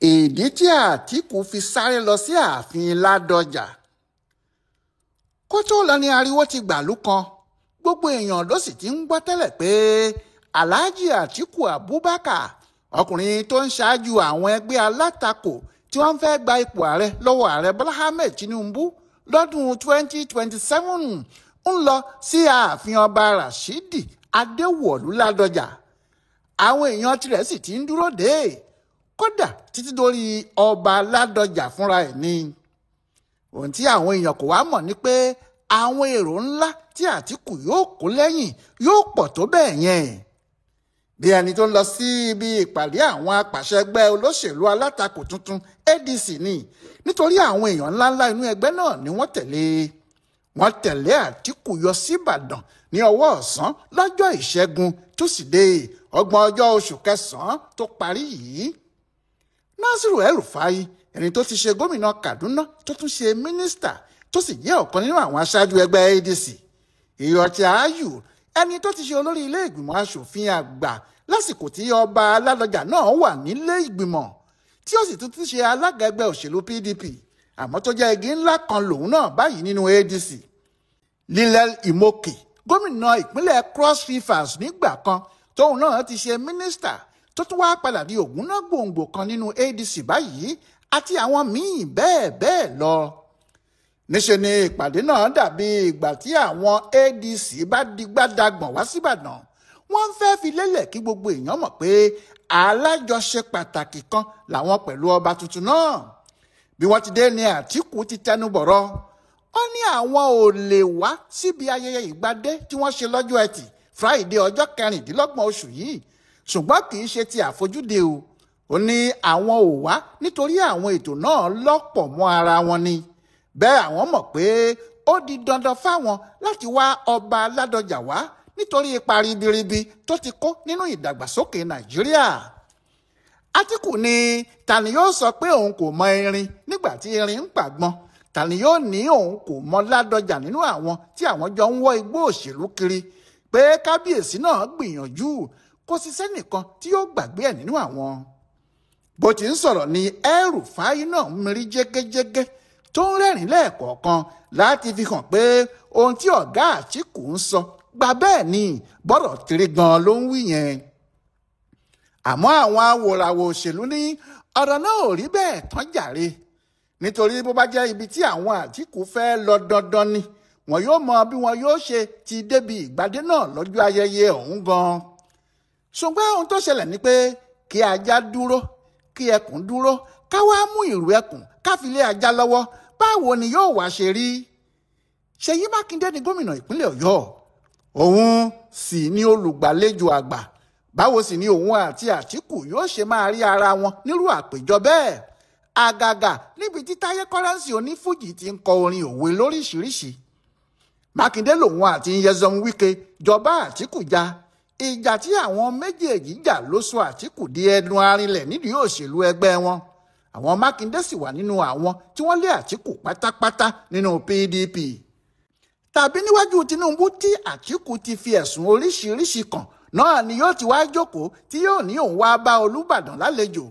Ìdí tí Àtìkù fi sáré lọ sí ààfin Ládọjà. Kó tó lọ ní ariwo ti gbàlú kan, gbogbo èèyàn ló sì ti ń gbọ́ tẹ́lẹ̀ pé Alhaji Atiku Abubakar, ọkùnrin tó ń ṣáájú àwọn ẹgbẹ́ alátakò tí wọ́n fẹ́ gba ipò ààrẹ lọ́wọ́ ààrẹ Bọ́lá Ahmed Tinubu lọ́dún 2027, ń lọ sí ààfin ọba Rashidi Adéwọ̀lú Ládọjà. Àwọn èèyàn tirẹ̀ sì ti ń dúró dè é, kódà títí dórí ọba Ládọjà fúnra ẹ̀ ni. Ohun tí àwọn èèyàn kò wá mọ̀ ni pé àwọn èrò ńlá tí Àtìkù yóò kó lẹ́yìn yóò pọ̀ tó bẹ́ẹ̀ yẹn. Bí ẹni tó ń lọ sí ibi ìpàdé àwọn apàṣẹgbẹ́ olóṣèlú alátakò tuntun ADC ni, nítorí àwọn èèyàn ńláńlá inú ẹgbẹ́ náà ni wọ́n tẹ̀lé. Wọ́n tẹ̀lé Àtìkù yọ síbàdàn ní ọwọ́ ọ̀sán lọ́jọ́ ìṣẹ́gun túsídẹ̀ẹ́ 30 ọjọ́ oṣù kẹsàn-án tó parí yìí. Nasiru El-Rufai, ẹni tó ti ṣe gómìnà Kaduna tó tún ṣe mínísítà tó sì jẹ́ ọ̀kan nínú àwọn aṣáájú ẹgbẹ́ ADC. Ìyọ̀tí Ayù, ẹni tó ti ṣe olórí ilé ìgbìmọ̀ asòfin àgbà lásìkò tí ọba Ládọjà náà wà nílé ìgbìmọ̀, tí ó sì tún ti ṣe alága ẹgbẹ́ òṣèlú PDP, àmọ́ tó jẹ́ igi ńlá kan lòun náà báyìí nínú ADC. Lilel Imoke, gómìnà ìpínlẹ̀ Cross Rivers nígbà kan, tóun náà ti ṣe mínísítà tó tún wá padà di ògúnná gbòǹgbò kan nínú ADC báyìí, àti àwọn míì bẹ́ẹ̀ bẹ́ẹ̀ lọ. Níṣe ni ìpàdé náà dàbí ìgbà tí àwọn ADC bá digbádàgbọ̀n wá síbàdàn. Wọ́n ń fẹ́ fi lélẹ̀ kí gbogbo èèyàn mọ̀ pé alájọṣe pàtàkì kan làwọn pẹ̀lú ọba tuntun náà. Bí wọ́n ti dé ni Àtìkù ti tẹnu bọ̀rọ̀. Ó ní àwọn ò lè wá síbi ayẹyẹ ìgbadé tí wọ́n ṣe lọ́jọ́ Ẹtì Friday ọjọ́ 26 oṣù yìí, ṣùgbọ́n kì í ṣe ti àfojúde o. Ó ní àwọn ò wá nítorí àwọn ètò náà lọ́pọ̀ mọ́ ara wọn ni. Bẹ́ẹ̀ àwọn mọ̀ pé ó di dandan fáwọn láti wá ọba Ládọjà wá nítorí ipa ribiribi tó ti kó nínú ìdàgbàsókè Nàìjíríà. Àtìkù ní tani yóò sọ pé òun kò mọ irin nígbà tí irin ń pàgbọn, tani yóò ní òun kò mọ Ládọjà nínú àwọn tí àwọn jọ ń wọ́ igbó òṣèlú kiri, pé kábíyèsí náà gbìyànjú, kò sì sẹ́nìkan tí yóò gbàgbé ẹ̀ nínú àwọn. Bó ti ń sọ̀rọ̀ ni El-Rufai náà ń mirí jégéjégé tó ń rẹ́rìn lẹ́ẹ̀kọ̀ọ̀kan láti fi hàn pé ohun tí ọ̀gá Àtìkù ń sọ gbà bẹ́ẹ̀ ni bọ́rọ̀ tiri gan-an ló ń wí yẹn. Àmọ́ àwọn awòràwò òṣèlú ní ọ̀rọ̀ náà ò rí bẹ́ẹ̀ tán jàre, nítorí bó bá jẹ́ ibi tí àwọn Àtìkù fẹ́ lọ dandan ni wọn yóò mọ bí wọn yóò ṣe ti débi ìgbadé náà lọ́jọ́ ayẹyẹ ọ̀hún gan-an. Ṣùgbọ́n ohun tó ṣẹlẹ̀ ni pé kí ajá dúró, kí ẹkùn dúró, ká wá mú ìrù ẹkùn ká fi lé ajá lọ́wọ́, báwo ni yóò wá ṣe rí? Ṣèyí Mákindé ni gómìnà ìpínlẹ̀ Ọ̀yọ́, òun sì ni olùgbàlejò àgbà. Báwo sì ni òun àti Àtìkù yóò ṣe máa rí ara wọn nírú àpèjọ bẹ́ẹ̀? Àgàgà níbi tí Táyé Kọ́rẹ́nsì onífújì ti ń kọ orin òwe lóríṣiríṣi. Mákindé lòun àti Nyesom Wike jọba Àtìkù jà. Ìjà tí àwọn méjèèjì jà ló sọ Àtìkù di ẹnu arinlẹ̀ nídìí òṣèlú ẹgbẹ́ wọn. Àwọn Mákindé sì wà nínú àwọn tí wọ́n lé Àtìkù pátápátá nínú PDP. Tàbí níwájú Tinubu tí Àtìkù ti fi ẹ̀sùn oríṣiríṣi kàn náà ni yóò ti wá jókòó tí yóò ní òun wá bá Olúbàdàn lálejò.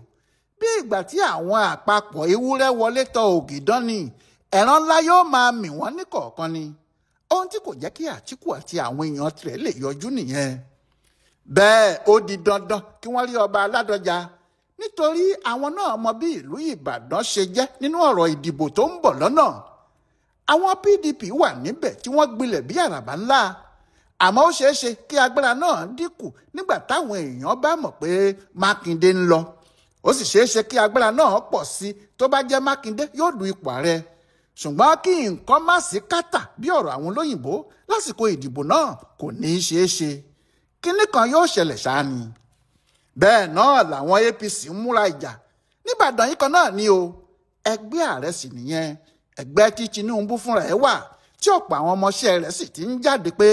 Bí ìgbà tí àwọn àpapọ̀ ewúrẹ́ wọlé tọ ògìdán ni, ẹ̀ràn ńlá yóò máa mì wọ́n ní kọ̀ọ̀kan ni. Ohun tí kò jẹ́ kí Àtìkù àti àwọn èèyàn tirẹ̀ lè yọjú nìyẹn. Bẹ́ẹ̀ ó di dandan kí wọ́n rí ọba Ládọjà, nítorí àwọn náà mọ bí ìlú Ìbàdàn ṣe jẹ́ nínú ọ̀rọ̀ ìdìbò tó ń bọ̀ lọ́nà. Àwọn PDP wà níbẹ̀ tí wọ́n gbilẹ̀ bí àràbà ńlá, àmọ́ ó ṣeé ṣe kí agbára náà dínkù nígbà táwọn èèyàn bá mọ̀ pé Mákindé ń lọ. Ó sì ṣeé ṣe kí agbára náà pọ̀ sí tó bá jẹ́ Mákindé yóò du ipò ààrẹ. Ṣùgbọ́n kí nǹkan má sí kátà bí ọ̀rọ̀ àwọn olóyìnbó lásìkò ìdìbò náà kò ní í ṣeé ṣe. Kínní kan yóò ṣẹlẹ̀ ṣáá ni. Bẹ́ẹ̀ náà làwọn APC ń múra ìjà níbàdàn yìí kan náà ni o. Ẹgbẹ́ ààrẹ sì nìyẹn, ẹgbẹ́ tí Tinubu fúnra ẹ̀ wà, tí ọ̀pọ̀ àwọn ọmọọṣẹ́ rẹ̀ sì ti ń jáde pé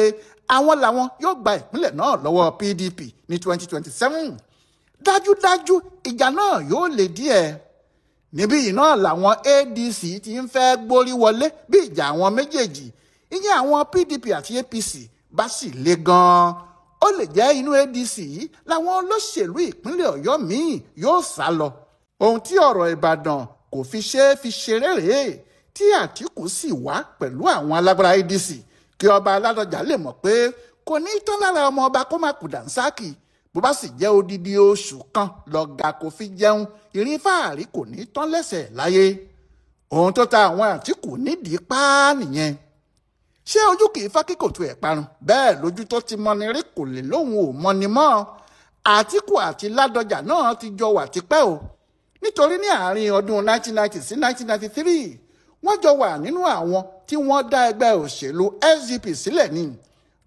àwọn làwọn yóò gba ìpínlẹ̀ náà lọ́wọ́ PDP ní 2027. Dájúdájú ìjà náà yóò le díẹ̀. Níbí yìí náà làwọn ADC ti ń fẹ́ gbórí wọlé bí ìjà àwọn méjèèjì, ìyẹn àwọn PDP àti APC bá sì le gan-an. Ó lè jẹ́ inú ADC yìí làwọn olóṣèlú ìpínlẹ̀ Ọ̀yọ́ míì yóò sá lọ. Ohun tí ọ̀rọ̀ Ìbàdàn kò fi ṣe é fi ṣeré rèé tí Àtìkù sì wá pẹ̀lú àwọn alágbára ADC kí ọba Ládọjà lè mọ̀ pé kò ní tán lára ọmọ ọba kó má kú dànsákì. Bó bá sì jẹ́ odidi oṣù kan lọ́gà kò fi jẹun, ìrìn fáàrí kò ní tán lẹ́sẹ̀ láyé. Ohun tó ta àwọn Àtìkù nídìí páá nìyẹn. Ṣé ojú kì í fá kíkò tó ẹ̀ parun? Bẹ́ẹ̀ lójú tó ti mọni rí kò lè lóhùn ò mọni mọ́. Àtìkù àti Ládọjà náà ti jọ wà tipẹ́ o, nítorí ní àárín ọdún 1990 sí 1993 wọ́n jọ wà nínú àwọn tí wọ́n dá ẹgbẹ́ òṣèlú SDP sílẹ̀ ni.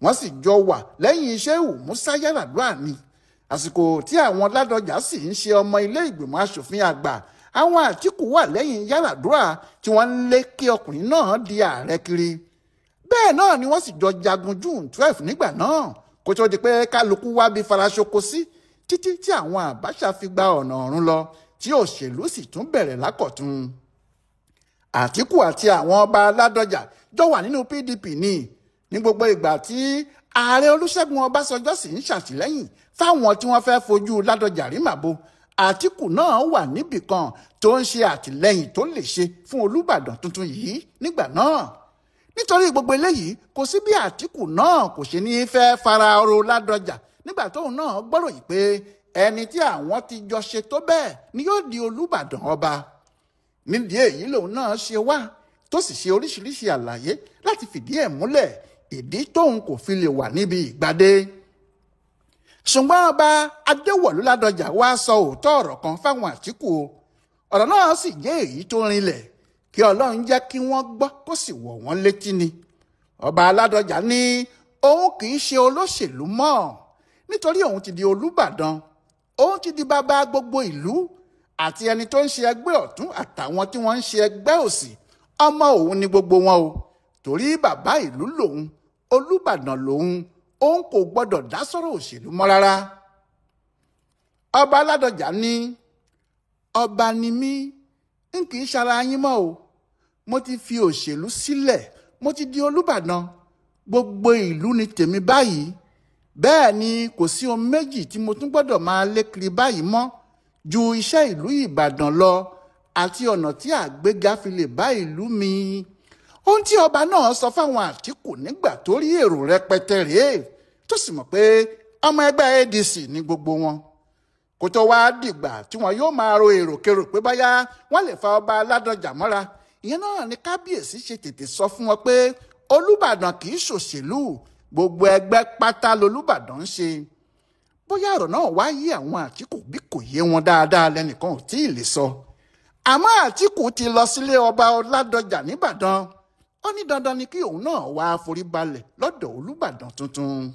Wọ́n sì jọ wà lẹ́yìn Shehu Musa Yar'Adua ni. Àsìkò tí àwọn Ládọjà sì ń ṣe ọmọ ilé ìgbìmọ̀ asòfin àgbà, àwọn Àtìkù wà lẹ́yìn Yar'Adua tí wọ́n ń lé kí ọkùnrin náà di ààrẹ kiri. Bẹ́ẹ̀ náà ni wọ́n sì jọ jagun June 12 nígbà náà, kó tó di pé kálukú wá bí faraṣoko sí títí tí àwọn Abacha fi gba ọ̀nà ọ̀run lọ, tí òṣèlú sì tún bẹ̀rẹ̀ lákọ̀tun. Àtìkù àti àwọn ọba Ládọjà jọ wà nínú PDP ní gbogbo ìgbà tí ààrẹ Olúṣẹ́gun Ọbásanjọ́ sì ń ṣàtìlẹ́yìn fáwọn tí wọ́n fẹ́ fojú Ládọjà rí màbo. Àtìkù náà wà níbì kan tó ń ṣe àtìlẹ́yìn tó lè ṣe fún Olúbàdàn tuntun yìí nígbà náà. Nítorí gbogbo eléyìí, kò sí bí Àtìkù náà kò ṣe ní fẹ́ fara ro Ládọjà nígbà tóun náà gbọ́rọ̀ yìí pé ẹni tí àwọn ti jọ ṣe tó bẹ́ẹ̀ ni yóò di Olúbàdàn ọba. Nídìí èyí lòun náà ṣe wá tó sì ṣe oríṣiríṣi àlàyé láti fìdí ẹ̀ múlẹ̀ ìdí tóun kò fi lè wà níbi ìgbàdé. Ṣùgbọ́n ọba Adéwọ̀lú Ládọjà wá sọ òótọ́ ọ̀rọ̀ kan fáwọn Àtìkù o. Ọ̀rọ̀ náà sì jẹ́ èyí tó rinlẹ̀ kí Ọlọ́run jẹ́ kí wọ́n gbọ́ kó sì wọ̀ wọ́n létí ni. Ọba Ládọjà ní òun kì í ṣe olóṣèlú mọ́, nítorí òun ti di Olúbàdàn, òun ti di bàbá gbogbo ìlú àti ẹni tó ń ṣe ẹgbẹ́ ọ̀tún àtàwọn tí wọ́n ń ṣe ẹgbẹ́ òsì, ọmọ òun ni gbogbo wọn o, torí bàbá ìlú lòun, Olúbàdàn lòun, òun kò gbọ́dọ̀ dá sọ́rọ̀ òṣèlú mọ́ rárá. Ọba Ládọjà ní ọba ni mí, n kì í ṣara yín mọ́ o, mo ti fi òṣèlú sílẹ̀, mo ti di Olúbàdàn, gbogbo ìlú ni tèmi báyìí. Bẹ́ẹ̀ ni kò sí ohun méjì tí mo tún gbọ́dọ̀ máa lé kiri báyìí mọ́ ju iṣẹ́ ìlú Ìbàdàn lọ àti ọ̀nà tí àgbéga fi lè bá ìlú mi. Ohun tí ọba náà sọ fáwọn Àtìkù nígbà tó rí èrò rẹpẹtẹ rèé, tó sì mọ̀ pé ọmọ ẹgbẹ́ ADC ní gbogbo wọn. Kó tó wá dìgbà tí wọn yóò máa ro èròkerò pé báyá wọ́n lè fa ọba Ládọjà mọ́ra, ìyẹn náà ni kábíyèsí ṣe tètè sọ fún wọn pé Olúbàdàn kì í ṣòṣèlú, gbogbo ẹgbẹ́ pátá lolúbàdàn ń ṣe. Bóyá ọ̀rọ̀ náà wá yé àwọn Àtìkù bí kò yé wọn dáadáa lẹ́nìkan ò tí ì lè sọ. Àmọ́ Àtìkù ti lọ sílé ọba Ládọjà nìbàdàn, ó ní dandan ni kí òun náà wá forí balẹ̀ lọ́dọ̀ Olúbàdàn tuntun.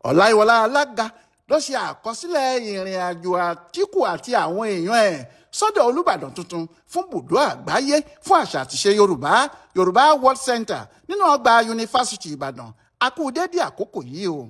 Ọláyíwọlá Alága ló ṣe àkọsílẹ̀ ìrìn àjò Àtìkù àti àwọn èèyàn ẹ̀ sọ́dọ̀ Olúbàdàn tuntun fún bùdó àgbáyé fún àṣà àtiṣe Yorùbá, Yorùbá World Center nínú ọgbà Yunifásítì Ìbàdàn. A kú dédé àkókò yìí o.